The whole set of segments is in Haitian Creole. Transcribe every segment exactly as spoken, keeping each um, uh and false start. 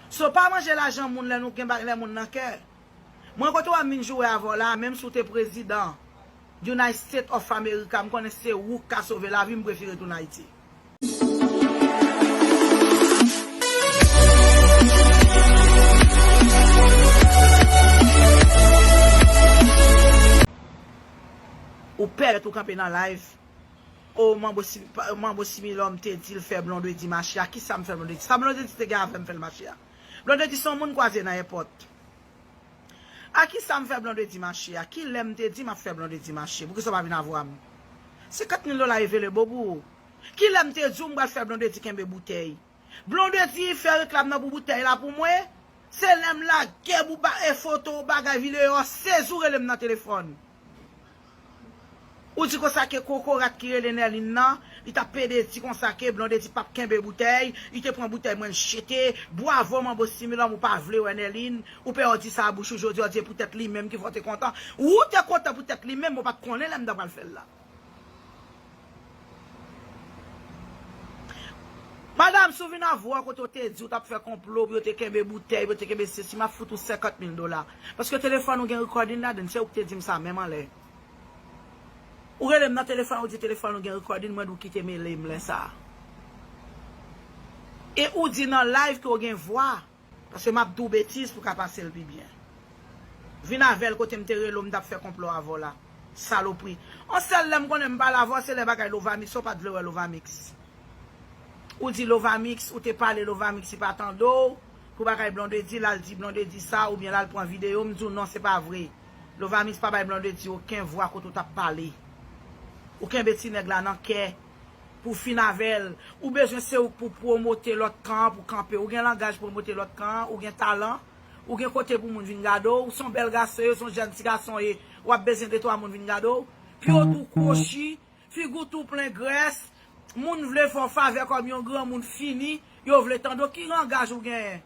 So pa manje lajan moun lè nou gen ba- lè moun nan kè. Mwen kote w ap vin joure avè w la, menm si w te prezidan United States of America, m konnen se ou k ka sove lavi m, m prefere tounen Ayiti. Ou pèmèt ou kanpe nan live. O manbo si, manbo similòm te di l fè Blondedy mache a. Kisa m fè Blondedy? Sa Blondedy te gen avè m fè l mache a? Blondedy se yon moun kwaze nan èpòt. A kisa m fè Blondedy mache a? Kilè m te di m ap fè Blondedy mache? Poukisa w pa vin avwa m? Senkant mil dola e vele bo pou ou. Kilè m te di w m pral fè Blondedy kenbe boutèy? Blondedy fè reklam nan pou boutèy la pou mwen. Se lè m lage bou ba e foto bagay videyo sezi w rele m nan telefòn. Ou di konsa ke kokorat ki rele Nerline nan, li t ap pede di konsa ke Blondedy p ap kenbe boutèy, li te pran boutèy mwen l jete, bwavo manbo similòm ou pa vle wè Nerline, ou pè w di sa a bouch ou jodi a w di e poutèt li menm ki fè w te kontan, ou te kontan poutèt li menm, ou pa t konnen lè m ta pral fè l la. Madanm, si w vin avwa w kote w te di w t ap fè konplo pou yo te kenbe boutèy, pou yo te kenbe sesi, m ap fout ou senkant mil dola. Paske telefòn ou gen recording ladan l, se ou ki te di m sa menm anlè. Ou rele m nan telefòn, ou di telefòn ou gen recording, mwen di w kite mele m lè sa a. E ou di nan live ke w gen vwa. Paske m ap di w betiz pou w ka pase l pi byen. Vin avè l kote m te rele w, m t ap fè konplo avè w la. Salopri. On sèl lè m konnen m pale avè w, se lè bagay Lovamix, ou pa t vle wè Lovamix. Ou di Lovamix, ou te pale Lovamix, li pa tande w, pou bagay Blondedy, l al di Blondedy sa, oubyen l al pran videyo, m di w non, se pa vre. Lovamix pa bay Blondedy okenn vwa kote w t ap pale. Ou kenbe ti nèg la nan kè. Pou fin avè l. Ou bezwen se ou k pou pwomote lòt kan an, pou kanpe. Ou gen langaj pwomote lòt kan an, ou gen talan, ou gen kote pou moun vin gade w, ou se yon bèl gason ye, ou se yon jèn ti gason ye, w ap bezwen de twa moun vin gade w. Pye w tou kwochi, figi w tou plen grès, moun vle fè w favè kòm yon granmoun fini, yo vle tande w. Ki langaj ou genyen?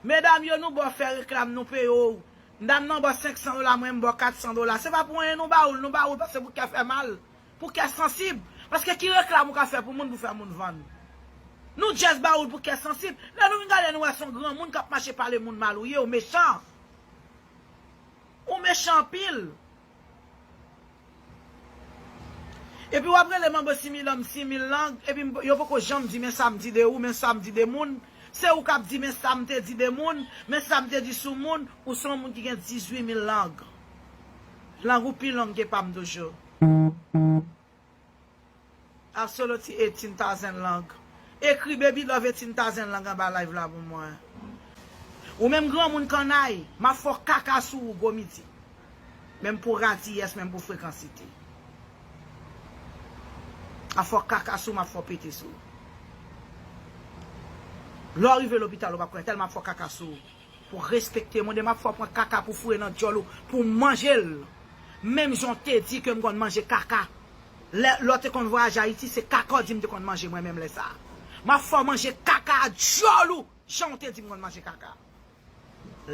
Medam yo, nou ba w fè reklam, nou peye w. Dam nan ba w senk san dola, mwen m ba w kat san dola. Se pa pou anyen nou ba w l, nou ba w l paske pou kè fè mal, pou kè sansib. Paske ki reklam ou ka fè pou moun pou fè moun vann? Nou just ba w l pou kè sansib. Lè nou vin gade, nou wè se yon granmoun k ap mache pale moun mal ou ye, ou mechan. Ou mechan anpil. Epi w ap rele manbo similòm sis mil lang, epi m- yo poko janm di men sa m di de ou, men sa m di de moun. Se ou k ap di men sa m te di de moun, men sa m te di sou moun, ou se yon moun ki gen dizuit mil lang. Lang ou pi long ke pa m toujou. Absolutely eighteen thousand lang. Ekri Baby Love eighteen thousand lang anba live la pou mwen. Ou menm granmoun kannay, m ap fè w kaka sou ou gwo midi. Menm pou radiyès, menm pou frekansite. M ap fè w kaka sou ou, m ap fè w pete sou ou. Lè w rive lopital, ou p ap kwè, tèlman m ap fè w kaka sou ou. Pou respekte moun, e m ap fè w pran kaka pou foure nan djòl ou, pou w manje l. Menm jan w te di ke m konn manje kaka. Lè, lè w te konn vwayaje Ayiti, se kaka w di m te konn manje mwen menm lè sa a. M ap fè w manje kaka a djòl ou, jan w te di m konn manje kaka.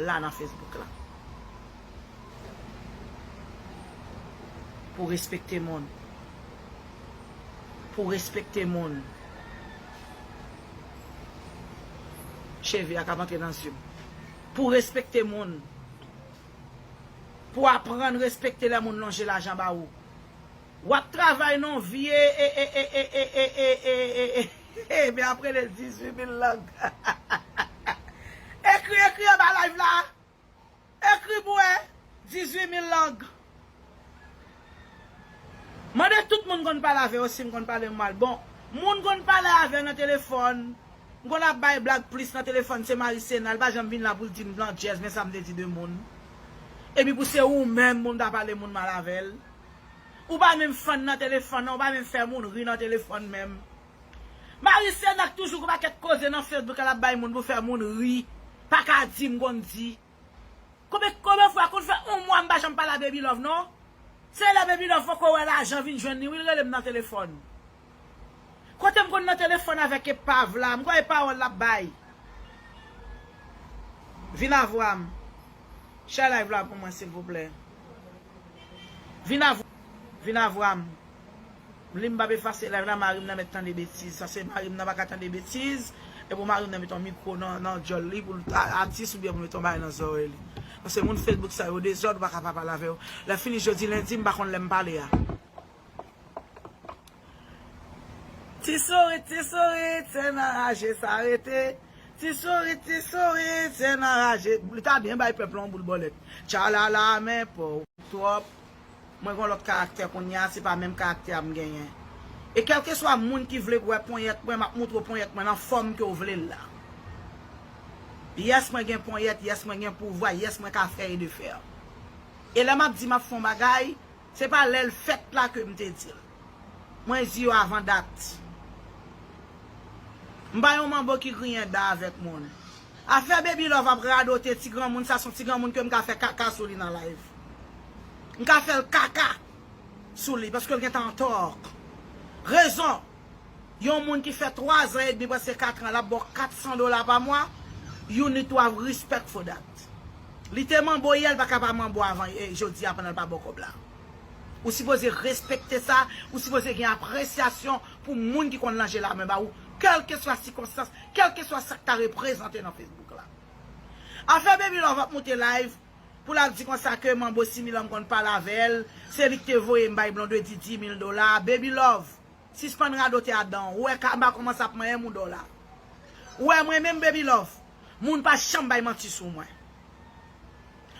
La nan Facebook la. Pou respekte moun. Pou respekte moun. Cheve a k ap antre nan zye m. Pou respekte moun. Pou aprann respekte lè moun lonje lajan ba ou. W ap travay nan vye e, e, e, men ap rele dizuit mil lang. Ekri, ekri anba live la. Ekri pou wè. Dizuit mil lang. Mande tout moun konn pale avè yo si m konn pale mal. Bon, moun konn pale avè nan telefòn. M konn ap bay blag plis nan telefòn, se Marie Sena, l pa janm vin la pou l di m nan djèz, men sa m te di de moun. Epi pou se ou menm, moun ta pale moun mal avè l. Ou pa menm fann nan telefòn nan, ou pa menm fè moun ri nan telefòn menm. Marie Sena k toujou gon pakèt koze nan Facebook, l ap bay moun pou fè moun ri. Pa ka di m konn di. Konbyen, konbyen fwa, konn fè yon mwa m pa janm pale a Baby Love non. Se lè Baby Love poko wè lajan vin jwenn li, wi, l rele m nan telefòn. Kote m konn nan telefòn avèk epav la, m kwè e pawòl l ap bay. Vin avwa m. Share live la pou mwen, silvouplè. Vin avwa, vin avwa m. Li m p ap efase live la, mari m nan mèt tande betiz. Sa se mari m nan pa ka tande betiz. Epi w mari w nan met yon mikwo nan, nan djòl li pou l a- atis oubyen pou l met yon bagay nan zòrèy li. Paske moun Facebook sa yo dezòd, ou pa ka pa pale avè yo. Lè fini jodi lendi, m pa konn lè m pale a. Ti sourit, ti sourit, sèn anraje sa rete. Ti sourit, ti sourit, sèn anraje. Li ta byen bay pèp la yon boul bòlèt. Tchalala, men paw twòp. Mwen gen lòt karaktè kounye a, se pa menm karaktè a m genyen. E kèlkeswa moun ki vle wè ponyèt mwen, m ap moutre w ponyèt mwen nan fòm ke w vle l la. Yes, mwen gen ponyèt, yes, mwen gen pouvwa, yes, mwen ka fè e defè. E lè m ap di m ap fè yon bagay, se pa lè l fèt la ke m te di l. Mwen di yo avan dat. M pa yon manbo ki griyen da avèk moun. Afè Baby Love ap radote ti granmoun, sa se yon ti granmoun ke m ka fè kaka sou li nan live. M ka fè l kaka sou li, paske l gentan antò. Rezon, yon moun ki fè twa zan edmi, prèske kat an, l ap ba w kat san dola pa mwa, you need to have respect for that. Li te manbo yè, l pa ka pa manbo avan e, jodi a pandan l pa ba w kòb la. Ou sipoze respekte sa, ou sipoze gen apresyasyon pou moun ki konn lanje lamen ba ou, kèlkeswa sikonstans, kèlkeswa sa k ta reprezante nan Facebook la. Afè Baby Love ap moute live pou l ap di konsa ke manbo Similan m konn pale avè l, se li k te voye m bay Blondedy di mil dola. Baby Love, sispann radote adan. Ou wè ka m pa kòmanse ap manyen m ou dòla. Ou wè mwen menm Baby Love, moun pa janm bay manti sou mwen.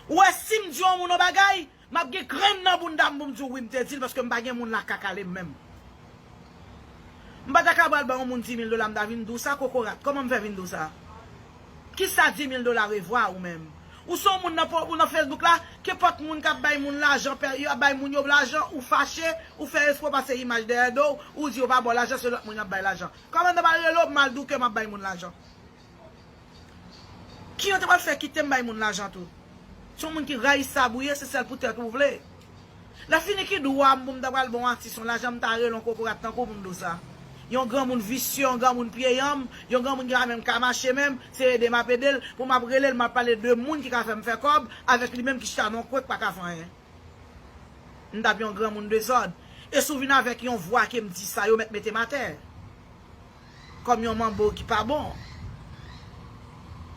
Ou wè si m di yon moun yon bagay, m ap gen grenn nan bounda m pou m di w wi m te di l paske m pa gen moun la ka kale m menm. M pa ta ka pral ba yon moun di mil dola m ta vin di w sa kokorat. Kòman m fè vin di w sa? Kisa di mil dola revwa ou menm? Ou se yon moun nan po- ou nan Facebook la, kenpòt moun k ap bay moun lajan, pè- y ap bay moun yo lajan, ou fache, ou fè espre w pase imaj dèyè do w, ou di yo pa ba w lajan, se lòt moun y ap bay lajan. Kòmandan pa rele w, m al di w ke m ap bay moun lajan. Ki yon te pral fè kite m bay moun lajan tou? Se yon moun ki rayisab ou ye, se sèl pou tèt ou vle. Lè fini ki dwa m pou m ta pral ba yon atis yon lajan, m ta rele yon kokorat tankou w pou m di w sa. Yon granmoun visye, yon granmoun pye yanm, yon granmoun ki pa menm ka mache menm, se ede m ap ede l, pou m ap rele l, m ap pale de moun ki ka fè m fè kòb, avèk li menm ki chita nan yon kwen k pa ka fè anyen. M t ap yon granmoun dezòd. E si w vin avèk yon vwa ke m di sa, yo mèt mete m atè. Kòm yon manbo ki pa bon.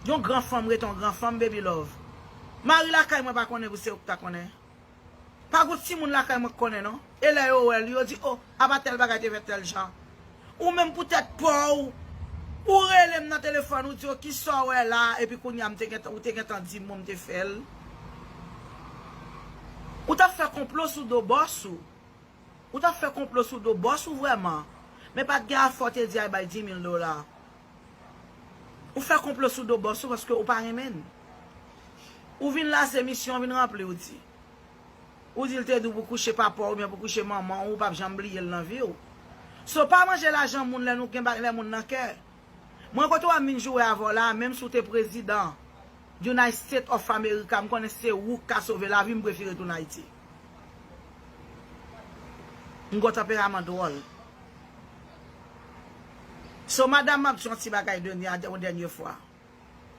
Yon gran fanm rete yon gran fanm, Baby Love. Mari lakay mwen pa konnen pou se ou k ta konnen. Pa gon timoun lakay mwen k konnen non. E lè yo wè l, yo di, o, apa tèl bagay te fèt tèl jan. Ou menm pou tèt pa w, ou rele m nan telefòn, ou di, o, kisa w wè la, epi kounye a m te gentan, ou te gentan di m, bon, m te fè l. Ou t ap fè konplo sou do bòs ou. Ou t ap fè konplo sou do bòs ou vrèman. Men pa t gen afè w te di al bay di mil dola. Ou fè konplo sou do bòs ou paske ou pa renmen l. Ou vin la se misyon w vin ranpli, ou di. Ou di l te di w pou kouche papa w oubyen pou kouche manman w, ou p ap janm bliye l nan vi w. So, pa manje lajan moun lè nou gen ba- lè moun nan kè. Mwen kote w ap vin joure avè w la, menm si w te prezidan United States of America, m konnen se ou k ka sove lavi m, m prefere tounen Ayiti. M gon tanperaman dwòl. So, madanm, m ap di yon ti bagay dènye, yon dènye fwa.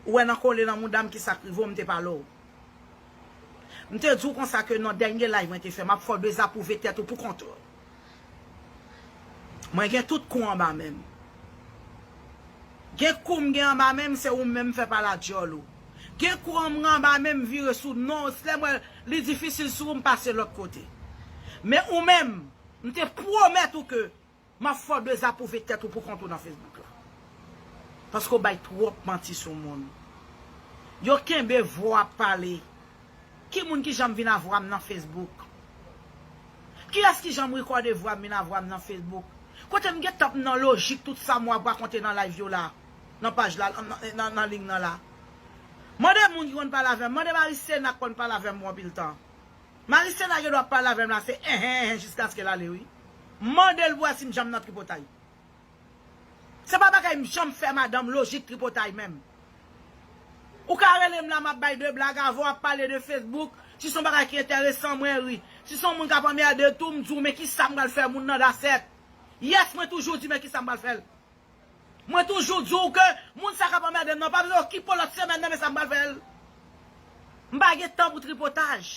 Ou wè nan kole nan mouda m ki sa k rive w, m te pale w. M te di w konsa ke nan dènye live mwen te fè, m ap fè w dezapwouve tèt ou pou kont ou. Mwen gen tout kou anba men m. Gen kou m gen anba men m, se ou menm fè pala dyòl ou. Gen kou an m gen anba men m vire sou non, lè m wè li difisil sou ou, m pase lòt kote. Men ou menm, m te pwomèt ou ke m ap fè w dezapwouve tèt ou pou kont ou nan Facebook la. Paske w bay twòp manti sou moun. Yo kenbe vwa w ap pale. Ki moun ki janm vin a vwa m nan Facebook? Kiyès ki janm rekòde vwa m vin a vwa m nan Facebook? Kote m gentan ap nan lojik tout sa m w ap rakonte nan live yo la, nan paj la, nan, nan, nan liy nan la. Mande moun ki konn pale avè m, mande Marisena k konn pale avè m pou anpil tan. Marisena gen dwa ap pale avè m la, se enhen, enhen, jiskaske l ale, wi. Mande l pou wè si m janm nan tripotay. Se pa bagay m janm fè madanm, lojik tripotay menm. Ou ka rele m la, m ap bay de blag avè w, ap pale de Facebook. Si se yon bagay ki enteresan, mwen ri. Si se yon moun k ap anmède tou, m di w, men kisa m pral fè moun nan dasèt? Yes, mwen toujou di men kisa m pral fè l. Mwen toujou di w ke moun sa k ap anmède m nan, pa bezwen okipe w lòt semèn nan, men sa m pral fè l. M pa gen tan pou tripotaj.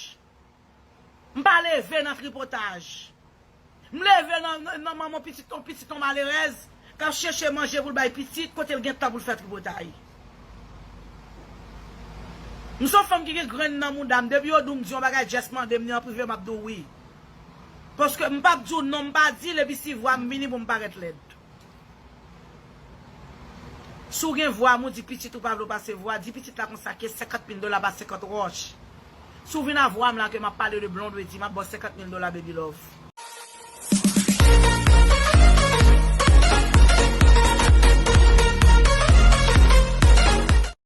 M pa leve nan tripotaj. M leve nan, nan, nan manman pitit, yon pitit, yon malerèz. k ap chèche manje pou l bay pitit, kote l gen tan pou l fè tripotay. M se yon fanm ki gen grenn nan mouda m. Depi yo di w m di yon bagay, just mande m ni an prive, m ap di w wi. Paske m p ap di w non, m pa di l, epi si vwa m vini pou m parèt lèd. Si w gen vwa m, ou di pitit ou pa vle w pase vwa, di pitit la konsa ke senkant mil dola pa senkant wòch. Si w vin a vwa m la ke m ap pale de Blondedy, m ap ba w senkant mil dola, baby love.